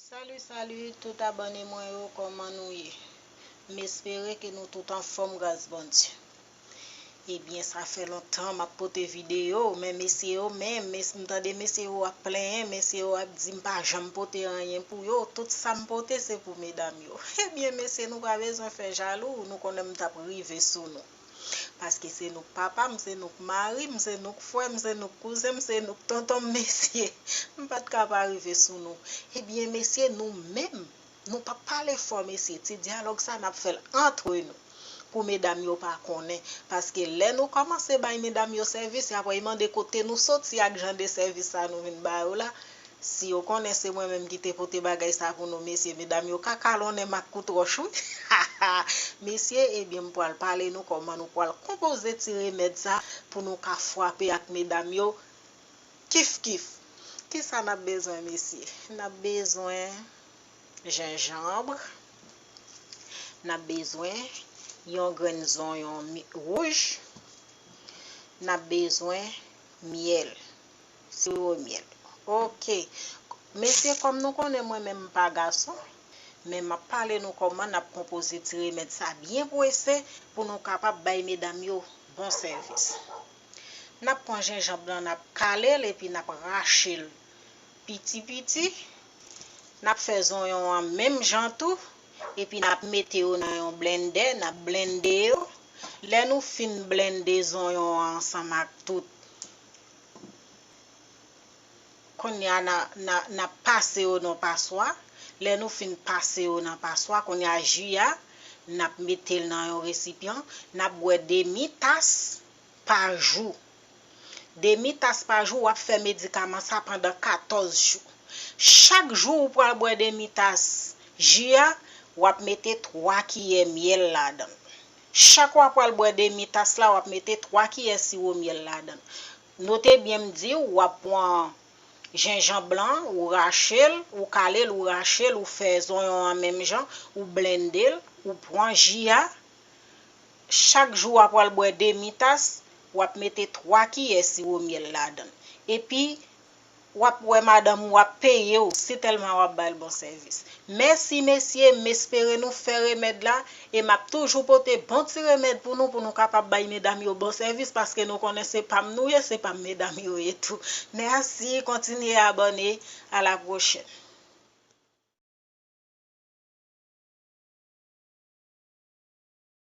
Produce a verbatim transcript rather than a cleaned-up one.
Salut, salut tout abòne mwen yo, kòman nou ye? M espere ke nou tout anfòm gras Bondye. Ebyen, sa fè lontan m ap pote videyo, men mesye yo menm, mes- m tande mesye yo ap plenyen, mesye yo ap di m pa janm pote anyen pou yo, tout sa m pote se pou medam yo. Ebyen, mesye, nou pa bezwen fè jalou, nou konnen m t ap rive sou nou. Paske se nou k papa m, se nou k mari m, se nou k frè m, se nou k kouzen m, se nou k tonton m, mesye. M pa t ka pa rive sou nou. Ebyen, mesye, nou menm, nou p ap pale fò, mesye. Ti dyalòg sa, n ap fè l antre nou. Pou medam yo pa konnen. Paske lè nou kòmanse bay medam yo sèvis, y ap mande kote nou soti ak jan de sèvis sa nou vin ba yo la. Si yo konnen se mwen menm ki te pote bagay sa pou nou, mesye, medam yo ka kalonnen m ak kout wòch, wi. Mesye, ebyen, m pral pale nou kòman nou pral konpoze ti remèd sa pou nou ka frape ak medam yo kif kif. Kisa n ap bezwen, mesye? N ap bezwen jenjanm, n ap bezwen yon grenn zonyon mi- wouj, n ap bezwen myèl, siwo myèl. Oke. Mesye, kòm nou konnen mwen menm m pa gason, men m ap pale nou kòman n ap konpoze ti remèd sa byen prese pou nou kapab bay medam yo bon sèvis. N ap pran jenjanm lan, n ap kale l epi n ap rache l piti piti. N ap fè zonyon an menm jan tou, epi n ap mete yo nan yon blendè, n ap blende yo. Lè nou fin blende zonyon an ansanm ak tout, kounye a n a, n a, n ap pase yo nan paswa. Lè nou fin pase yo nan paswa, kounye a ji a, n ap mete l nan yon resipyan, n ap bwè demi tas pa jou. Demi tas pa jou, w ap fè medikaman sa pandan katòz jou. Chak jou ou pral bwè demi tas ji a, w ap mete twa kiyè myèl ladan l. Chak w ap pral bwè demi tas la, w ap mete twa kiyè siwo myèl ladan l. Note byen m di w, w ap pran jenjanm lan, ou rache l, ou kale l, ou rache l, ou fè zonyon an menm jan, ou blende l, ou pran ji a. Chak jou w ap pral bwè demi tas, w ap mete twa kiyè siwo myèl ladan l. Epi, w ap wè madanm ou ap peye w si tèlman w ap ba l bon sèvis. Mèsi, mesye, m espere nou fè remèd la, e m ap toujou pote bon ti remèd pou nou, pou nou kapab bay medam yo bon sèvis, paske nou konnen se pa m nou ye, se pa m medam yo ye tou. Mèsi, kontinye abòne, a la pwochèn.